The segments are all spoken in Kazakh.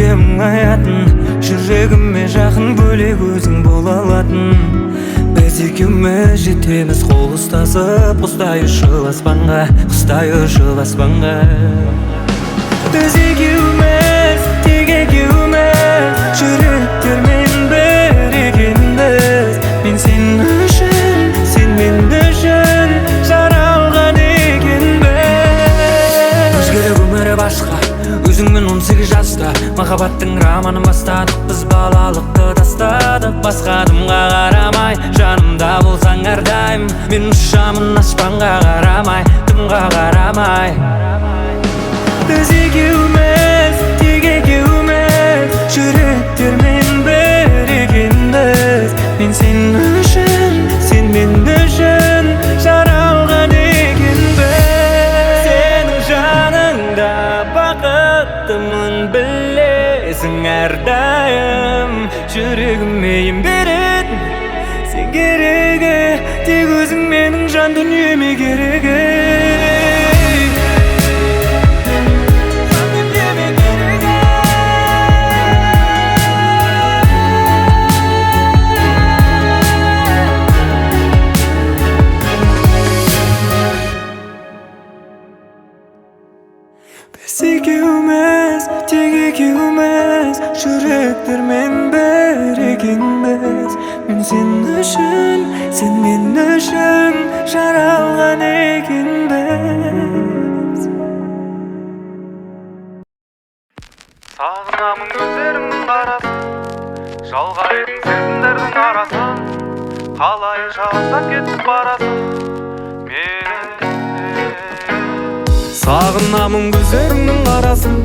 неге мұңаятын? Жүрегіме жақын бөлек өзің бола алатын. Біз екеуміз жетеміз қол ұстасып, құстай ұшып аспанға, құстай ұшып аспанға. Біз екеуміз, тек екеуміз, жүректермен бір екенбіз. Мен сен үшін, сен мен үшін жаралған екенбіз. Өзгеріп өмірі басқа, өзіңмен 18 жаста махаббаттың романын бастадық. Біз балалықты тастадық, басқа адамға қарамай. Жанымда болсаң әрдайым, мен ұшамын аспанға қарамай, дымға қарамай. Біз екеуміз, тек екеуміз, жүректермен бір екенбіз. Мен сен үшін, сен мен үшін жаралған екенбіз. Сенің жаныңда бақыттымын, білесің әрдайым. Жүрегіме ем беретін сен керегі, тек өзің менің жан дүниеме керегі. Біз екеуміз, тек екеуміз, жүректермен бір екенбіз. Мен сен үшін, сен мен үшін жаралған екенбіз. Сағынамын көздеріңнің қарасын, жалғайтын сезімдердің арасын. Қалай жалғап кетіп барасың мені? Сағынамын көздеріңнің қарасын,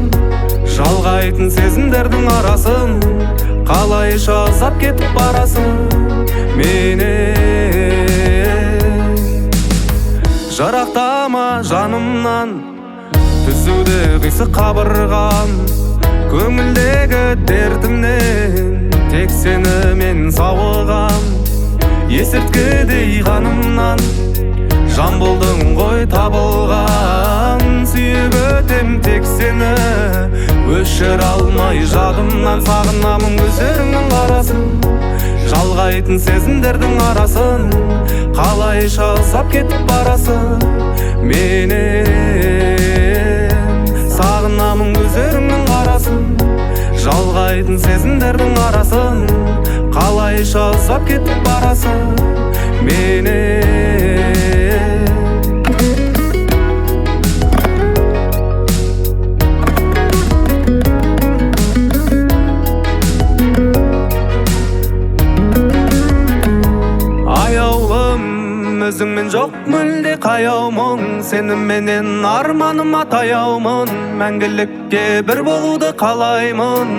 жалғайтын сезімдердің арасын. Қалайша ұзап кетіп барасың мені? Жарақтама жанымнан, түсуде қисық қабырғам. Көңілдегі дертімнен тек сені мен сауығам. Есірткідей қанымнан жан болдың ғой табылған. Сүйіп өтем тек сені, өшіре алмай жадымнан. Сағынамын көздеріңнің қарасын, жалғайтын сезімдердің арасын. Қалайша ұзап кетіп барасың менен? Сағынамын көздеріңнің қарасын, жалғайтын сезімдердің арасын. Қалайша ұзап кетіп барасың менен? Аяулым, өзіңмен жоқ мүлде қаяу мұң. Сеніменен арманыма таяумын, мәңгілікке бір болуды қалаймын.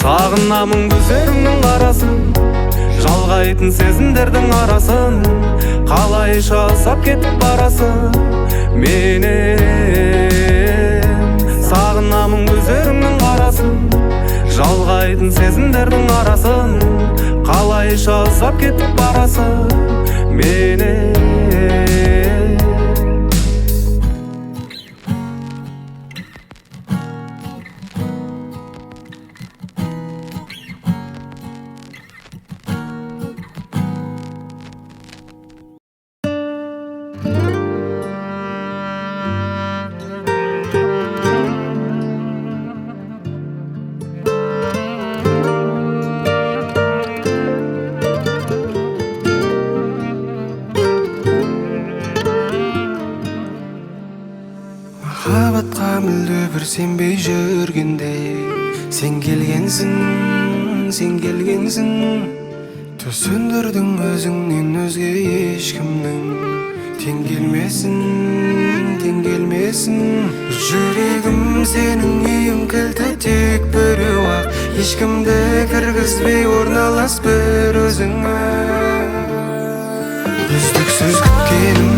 Сағынамын көздеріңнің қарасын, жалғайтын сезімдердің арасын. Қалайша ұзап кетіп барасың менен? Сағынамын көздеріңнің қарасын, жалғайтын сезімдердің арасын. Қалайша ұзап кетіп барасың менен? Махаббатқа мүлде бір сенбей жүргенде, сен келгенсің, сен келгенсің. Түсіндірдің өзіңнен өзге ешкімнің тең келмесін, тең келмесін. Жүрегім сенің үйің кілті тек біреу-ақ, ешкімді кіргізбей орналас бір өзіңе. Үздіксіз күткенім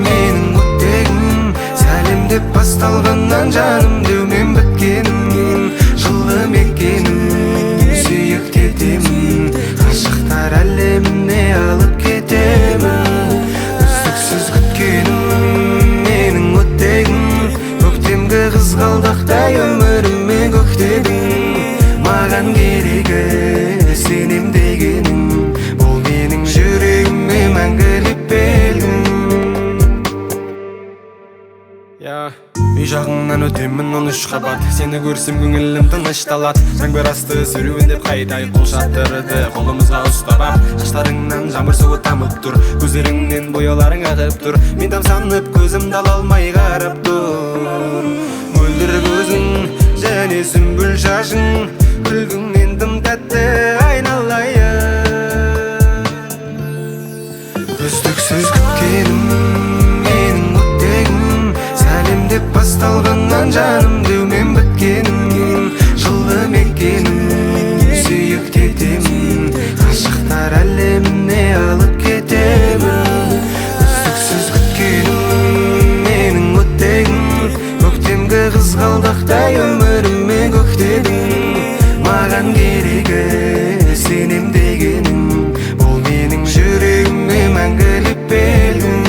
менің оттегім, сәлем деп басталғаннан жаным деумен біткенім. Жылы мекенім, сүйікті етемін, ғашықтар әлеміне алып кетемін. Үздіксіз күткенім менің оттегім, көктемгі қызғалдақтай өміріме қабат. Сені көрсем көңілім тынышталады. Жаңбыр асты серуендеп қайтайық, қол шатырды қолымызға ұстап ап. Шаштарыңнан жаңбыр суы тамып тұр, көздеріңнен бояуларың ағып тұр. Мен тамсанып көзімді ала алмай қарап тұр. Мөлдір көзің және сүмбіл шашың, күлкіңнен тым тәтті айналайын. Үздіксіз күткенім менің оттегім, сәлем деп басталғаннан жаным деумен біткенім. Жылы мекенім, сүйікті етемін, ғашықтар әлеміне алып кетемін. Үздіксіз күткенім менің оттегім, көктемгі қызғалдақтай өміріме көктедің. Маған керегі сенем дегенің, бұл менің жүрегіме мәңгілік белгің.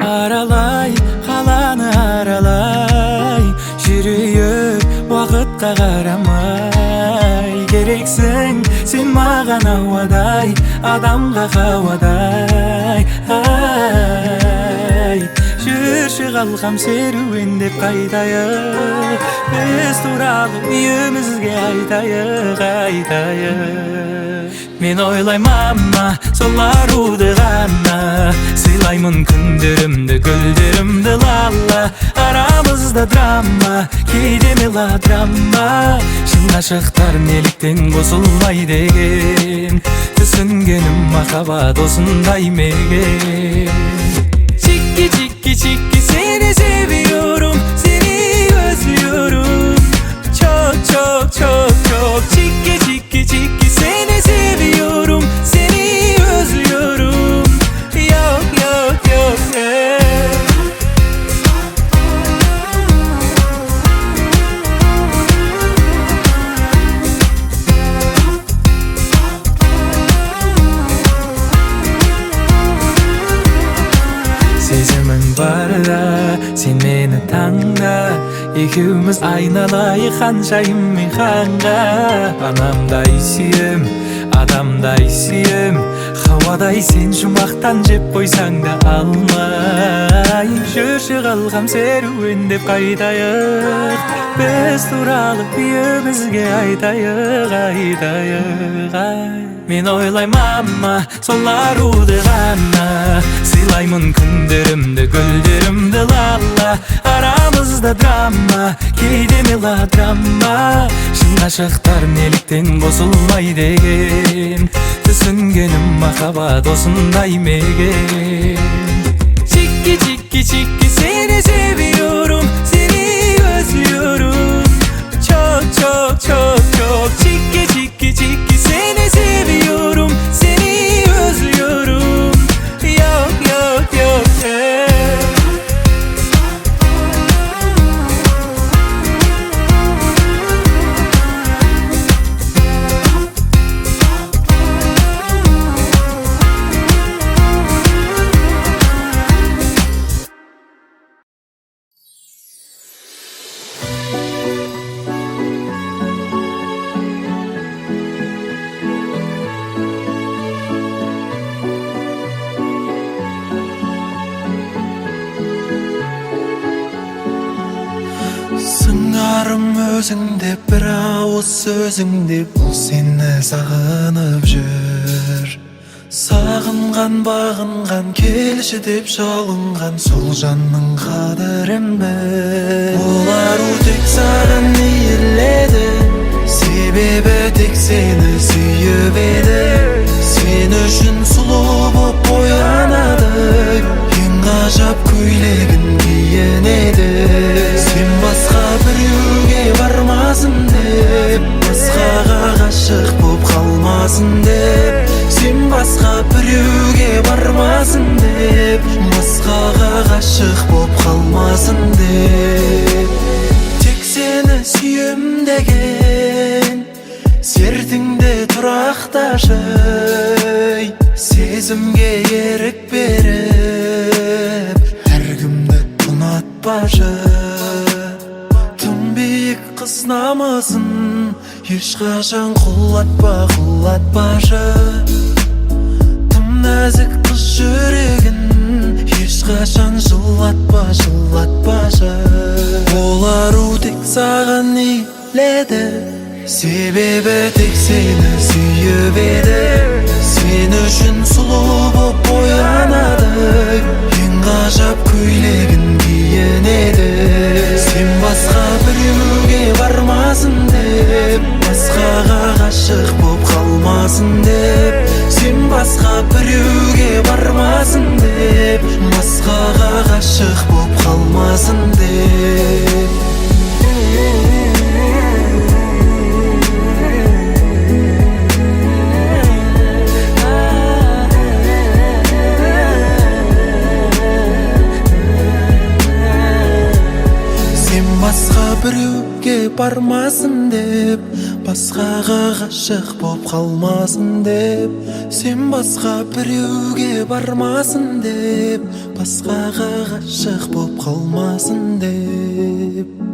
Аралай, қаланы аралай, жүрейік уақытқа қарамай. Керексің сен маған ауадай, адамға қауадай. Ай, жүрші қалқам серуендеп қайтайық, біз туралы үйімізге айтайық, айтайық. Мен ойлаймын ама сол аруды ғана, сыйлаймын күндерімді, гүлдерімді лала. Арамызда драма, кейде мелодрама, шын ғашықтар неліктен қосылмайды екен? Түсінгенім махаббат осындай мекен. Чикки чикки чикки seni seviyorum, seni özlüyorum. Çok çok çok çok чикки чикки чикки seni seviyorum, seni özlüyorum. Yok yok yok yok. Сезімің барда сен мені таңда, екеуміз айналайық ханшайым мен ханға. Анамдай сүйем, адамдай сүйем, хауадай сен жұмақтан жеп қойсаң да алмай. Жүрші қалқам серуендеп қайтайық, біз туралы үйімізге айтайық, айтайық. Ай. Мен ойлаймын ама сол аруды ғана, сыйлаймын күндерімді, гүлдерімді лала. Арамызда драма, кейде мелодрама, шын ғашықтар неліктен қосылмайды екен? Түсінгенім махаббат осындай мекен. Чикки чикки чикки seni seviyorum, seni özlüyorum. Çok çok çok çok чикки чикки чикки seni seviyorum, seni özlüyorum. Yok yok yok yok. Сыңарым өзіңде, бір ауыз сөзіңде, бұл сені сағынып жүр. Сағынған, бағынған, келші деп жалынған, сол жанның қадірін біл. Ол ару тек саған иіледі, себебі тек сені сүйіп еді. Сен үшін сұлу боп оянады, ең ғажап көйлегін киінеді. Сен басқа біреуге бармасын деп, басқаға ғашық боп қалмасын деп. Тек сені сүйем деген сертіңде тұрақташы, сезімге ерік беріп әркімді ұнатпашы. Тым биік қыз намысын ешқашан құлатпа, құлатпашы. Тым нәзік қыз жүрегін ешқашан жылатпа, жылатпашы. Ол ару тек саған иіледі, себебі тек сені сүйіп еді. Сен үшін сұлу боп боянады, ең ғажап көйлегін киінеді. Сен басқа біреуге бармасын деп, басқаға ғашық боп қалмасын деп. Сен басқа біреуге бармасын деп, басқаға ғашық боп қалмасын деп. Сен басқа біреуге бармасын деп, басқаға ғашық боп қалмасын деп. Сен басқа біреуге бармасын деп, басқаға ғашық боп қалмасын деп.